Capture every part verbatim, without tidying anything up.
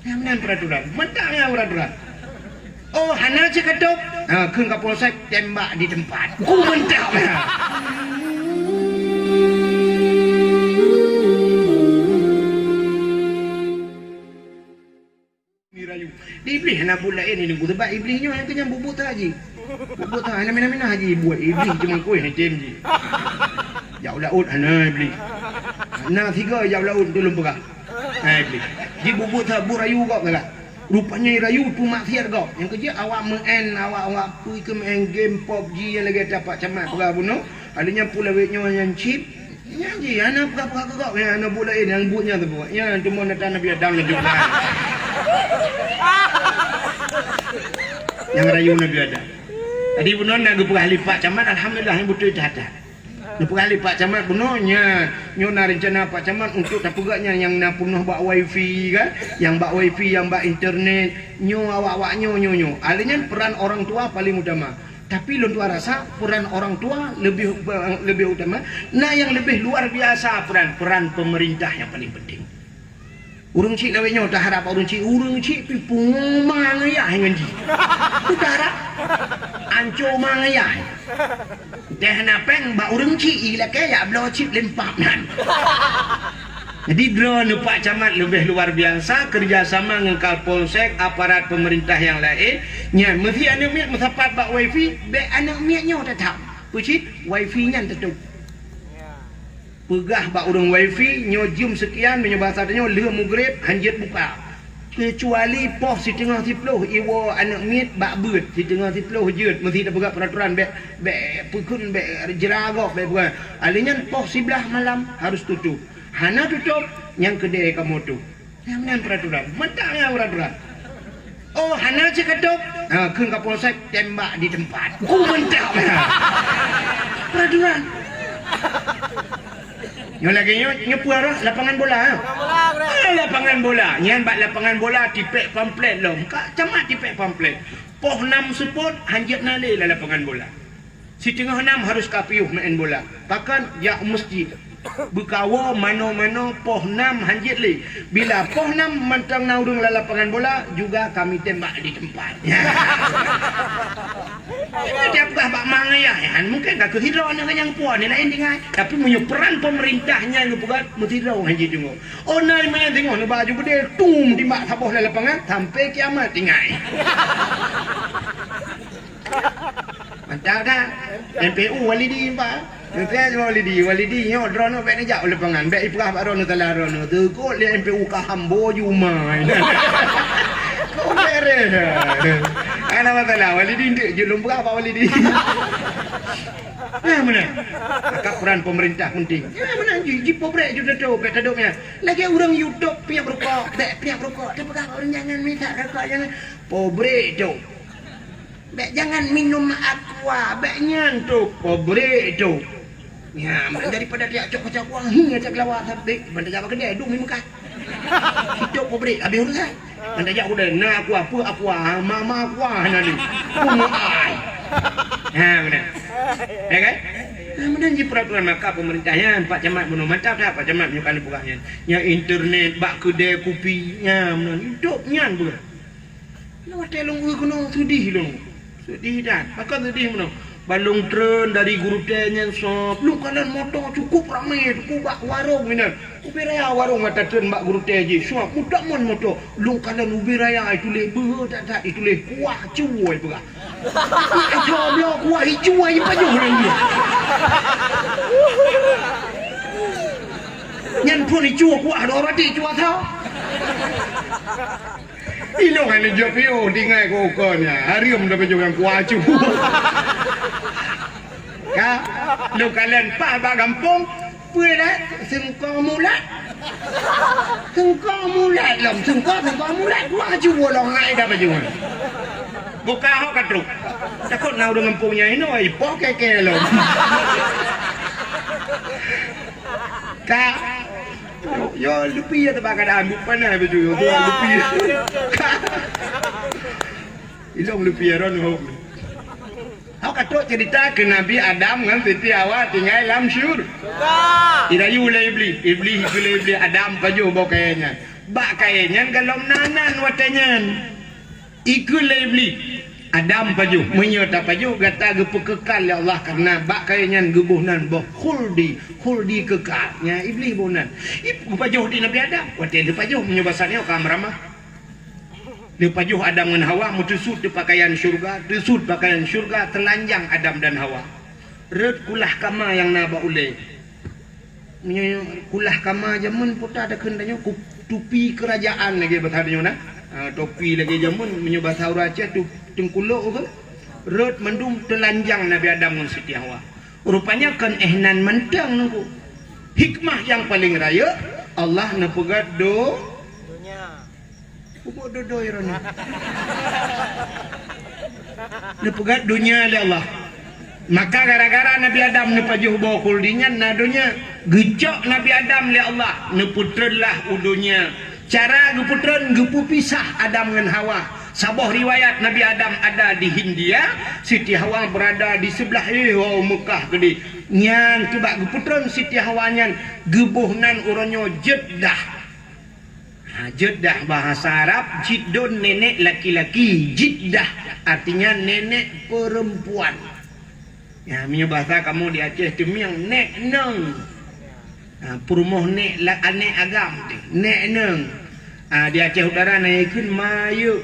Nyang meunan peraturan. Mantap nyang peraturan. Oh, hana cit katôb. Ha, kheun Kapolsek tembak di tempat. Ku mantap nyang. Di Iblih hana buet laén ini, sebab Iblih nyoe nyang keunyan bubuet that jih. Bubuet that hana mina-mina jih buet Iblih cuma kui hana tem jih. Jak u laôt hana Iblih. Hana siga jak u laôt tulông peugah. Hai Iblih. Jibubuet that buet rayu gob galak. Rupanya rayu tu maksiat gob. Nyang keujeuet awak meu'en, awak-awak peue keu meu'en game pop ji nyang lagèe tapak camat peugah bunoe. Ada nyang pulawet nyoe nyang chip. Nyan ji hana peugah-peugah keu gob, nyan hana buet laén, nyang buet nyan teubuet. Nyan teuma natan Nabi Adam ngon Tuhan. Nyang rayu Nabi Adam. Jadi bunoe na geupeugah lé Pak Camat, alhamdulillah nyang beutôi that-that. Geupeugah lé Pak Camat bunoe nyan, nyoe na rencana Pak Camat untuk tapeugah nyan nyang na peunoh bak wifi kan, nyang bak wifi, nyang bak internet, nyoe awak-awak nyoe, nyoe, nyoe. Alèh nyan peran orang tua paling utama. Tapi lôn tuan rasa peran orang tua lebih, lebih utama. Na nyang lebih luar biasa peran, peran pemerintah nyang paling penting. Ureueng chik lawét nyoe taharap bak ureueng chik, ureueng chik pi pungo ma ngon yah ngon jih. Taharap anco ma ngon yah. Teuh na péng bak ureueng chik ilakèe yak bloe chip lempap nan. Jadi droeneuh Pak Camat leubeh luar biasa kerjasama ngon Kapolsek, aparat pemerintah nyang laén. Nyan, meusé aneuk miet meusapat bak wifi, bèk aneuk miet nyoe teutap. Peue cit? Wifi nyan teutôp. Peugah bak ureueng wifi, nyoe jeuem seukian, meunyoe basa tanyoe, lheueh mugreb, hanjeuet buka. Keucuali poh siteungoh siploh iwoe aneuk miet bak beuet, siteungoh siploh jeuet, meusé tapeugah peuratoran bèk, bèk peukheun, bèk jeura gob, bèk peugah. Alèh nyan poh siblaih malam harus tutôp. Hana tutôp, nyang keudè kamoe tôp. Nyang meunan peuratoran. Mantap nyang peuratoran. Oh, hana cit katôb. Ha, kheun Kapolsek tembak di tempat. Ku mantap nyang. Peuratoran. Nyoe lagèe nyoe, nyoe peue arah lapangan bola, ha? Ah, lapangan bola. Nyan bak lapangan bola tipèk pamflet lom. Kak Camat tipèk pamflet. Poh nam seupôt hanjeuet na lé lam lapangan bola. Siteungoh nam harôh ka piôh meu'en bola. Pakon? Jak u meuseujid. Beukawoe manoe-manoe poh nam hanjeuet lé. Bila poh nam mantong na ureueng lam lapangan bola, juga kami tembak di tempat. Nyan. Tiep-tiep bak ma ngon yah, nyan mungken ka keuh sidroe nyan nyang puwoe, nyan laén tinggai. Tapi meunyoe peran pemerintah nyan geupeugah, meusidroe hanjeuet deungoe. Oh, na meu'en singoh neuba aju beudé, tum timbak saboh lam lapangan, sampai kiamat tinggai. Mantap dah. M P U Walidi, Pak. Mantap Walidi. Walidi nyoe droeneuh bèk neujak u lapangan. Bèk ipeugah bak droeneuh salah droeneuh. Teukot lé M P U ka hambo jumai. Kok beres. Hana masalah. Walidi ndeuk jeuet lôn peugah bak Walidi. Nah, meunan. Maka peran pemerintah penting. Nah, meunan. Ji, ji pobrek ju teutoe, bèk tadok nyan. Lagèe ureueng YouTube piep rukok, bèk piep rukok. Tapeugah bak ureueng jangan mita rukok, jangan. Pobrek tu. Bèk jangan minum aqua, bèk nyan tu, pobrek tu. Ya, maka daripada tiap cok kaca aqua, hi, cak lawa sabit, ban tajak bak keudè, dum di Mekah. Itu pobrek, habis urusan. Ban tajak keudè, na aqua, peue aqua, mama aqua, na ni. Peue ai. Ha, beuna. Ya kan? Ha, beuna ji peraturan maka pemerintah nyan, Pak Camat bunoe mantap that, Pak Camat meunyoe ka neupeugah nyan. Nyan internet, bak keudè kupi, nyan, beuna. Hidup nyan, beuna. Lewat watèe lôn eu keunoe seudeh lôn. Seudeh that. Pakon seudeh meunoe? Ban lôn treun dari Geurutèe nyan sop. Lôn kalon moto cukup ramè, cukup bak warong inan. Ubé raya warong mata treun bak Geurutèe jih. Sop, mutamon moto. Lôn kalon ubé raya ituléh beuhe that-that, ituléh kuah cuwoe peugah. Ijô bloe kuah ijô ai pajoh lagèe. Nyan phôn ijô kuah dua roti ijô asau. Ilông hana jaweueb piôh, tinggai keu ukeue nyan. Hareuem dah pajoh nyang kuah ijô. Ka, lôn kalon paih bak gampông, peue dah? Seungko mulat. Seungko mulat lom, seungko, seungko mulat. Kuah ijô lông hai dah pajoh. Buka hok ka trok. Takot na ureueng gampông nyan inoe, ipoh kèe-kèe lom. Ka. Yo, yo, lupi ya teuba keadaan, bukan na betul, yo, tu lupi. Ka. Ilông lupi ya, ron, ho. Hok ka trok cerita keu Nabi Adam ngon Siti Hawa tinggai lam syur-, dirayu lé Iblih. Iblih keu lé Iblih, Adam pajoh boh kayèe nyan. Bak kayée nyan golom na nan watée nyan. Ikheun lé Iblih, "Adam pajoh, meunyoe tapajoh gata geupeukeukai lé Allah, kareuna bak kayée nyan geuboh nan boh khuldi, khuldi keukai." Nyan Iblih boh nan. Ip-, geupajoh di Nabi Adam. Watée geupajoh, meunyoe basa nyoe ka meuramah. Geupajoh Adam ngon Hawa, meuteusut di pakaian syeuruga, teusut pakaian syeuruga, teulanjang Adam dan Hawa. Rot kulah kama nyang na bak ulée. Meunyoe kulah kama jameun, peue takheun tanyoe, ku-, tupi keurajaan lagée basa tanyoe na. Ha, topi lagée jameun, meunyoe basa ureuëng Aceh tu teungkulok ke. Rot mandum teulanjang Nabi Adam ngon Siti Hawa. Rupanya kon éh nan mantong nunggu. Hikmah nyang paleng rayeuk, Allah neupeugét do-, Peubuet dodoi droeneuh. Neupeugét donya lé Allah. Maka gara-gara Nabi Adam neupajoh boh khuldi nyan na donya. Geucok Nabi Adam lé Allah, neupeutreun lah u donya. Cara geupeutreun, geupeupisah Adam ngon Hawa. Saboh riwayat Nabi Adam ada di Hindia, Siti Hawa beurada di seublah, eh, ho Meukah keudeh. Nyan keubah geupeutreun Siti Hawa nyan geuboh nan uroe nyoe Jeddah. Ha, Jeddah bahasa Arab, Jiddun nenek laki-laki, Jiddah artinya nenek perempuan. Ya, meunyoe bahasa kamoe di Aceh Teumieng, nek nong. Ha, peurumoh nek la-, anek agam teuh, nek nong. Ha, di Aceh Utara na ikheun mayuk.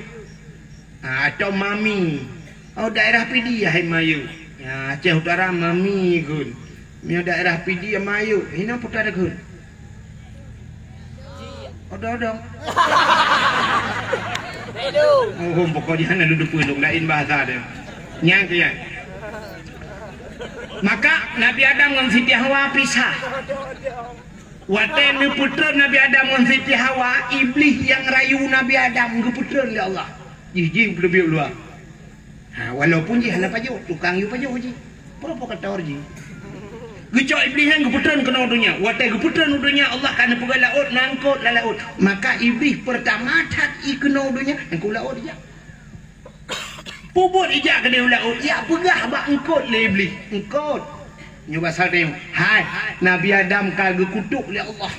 Ha, atau mami. Oh, daerah Pidie hai mayuk. Ha, Aceh Utara mami ikheun. Meunyoe daerah Pidie mayuk, hina peue takheun. Odong-odong. Oh, pokok jih hana lôn teupeu lôn laén bahasa dia. Nyang keu nyan. Maka Nabi Adam ngon Siti Hawa pisah. Watée neupeutreun Nabi Adam ngon Siti Hawa, Iblih nyang rayu Nabi Adam geupeutreun lé Allah. Jih, jih leubeh luwa. Ha, walaupun jih hana pajoh, tukang yue pajoh jih. Provokator jih. Geucok Iblih nyan geupeutreun keunoe donya. Watée geupeutreun u donya, Allah ka neupeugah laôt, na eungkôt lam laôt. Maka Iblih peurtama that i keunoe donya, eungkôt laôt ijak. Peubuet ijak keudeh u laôt, ijak peugah bak eungkôt lé Iblih. Eungkôt. Nyoe basa teuh, hai, Nabi Adam ka geukutok lé Allah.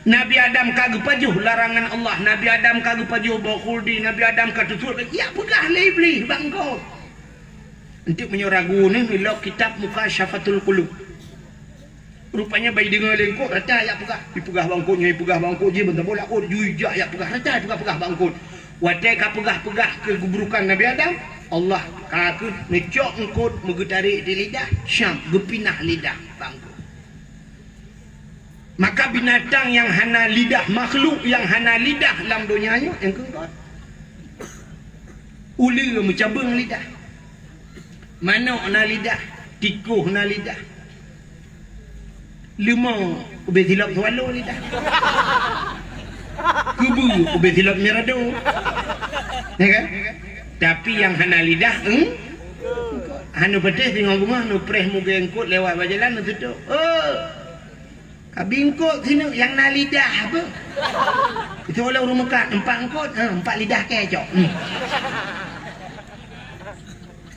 Nabi Adam ka geupajoh larangan Allah, Nabi Adam ka geupajoh boh khuldi, Nabi Adam ka teusut, ijak peugah lé Iblih bak eungkôt. Enteuk meunyoe ragu neuh, ilok kitab Mukasyafatul Qulub. Rupanya bai deungoe lé eungkôt, rata ijak peugah. Ipeugah bak eungkôt nyoe, ipeugah bak eungkôt jih, beuntang boh laôt, jui jak ijak peugah, rata ipeugah-peugah bak eungkôt. Watée ka peugah-peugah keuburukan Nabi Adam, Allah ka keuh neucok eungkôt meugeutarek di lidah, syam, geupinah lidah bak eungkôt. Maka binatang nyang hana lidah, makhluk nyang hana lidah lam donya nyoe, nyang keungkot. Uleue meucabeueng lidah. Manok na lidah, tikoh na lidah. Leumô ubé silop swallow lidah. Keubeue ubé silop mirado. Ya kan? Tapi nyang hana lidah, eung-, hana peudeh singoh beungoh neupreh mugée eungkôt lewat bak jalan neututup. Oh. Ka bingkot sineuk nyang na lidah apa? Itu oleh ureuëng meukat, empat eungkôt, ha, empat lidah kèe cok. Hmm.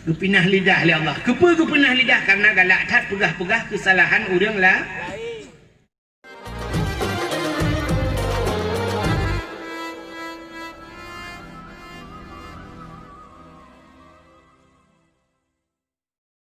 Geupinah lidah lé Allah. Keupeue geupinah lidah? Karena galak that peugah-peugah keusalahan ureuëng la-,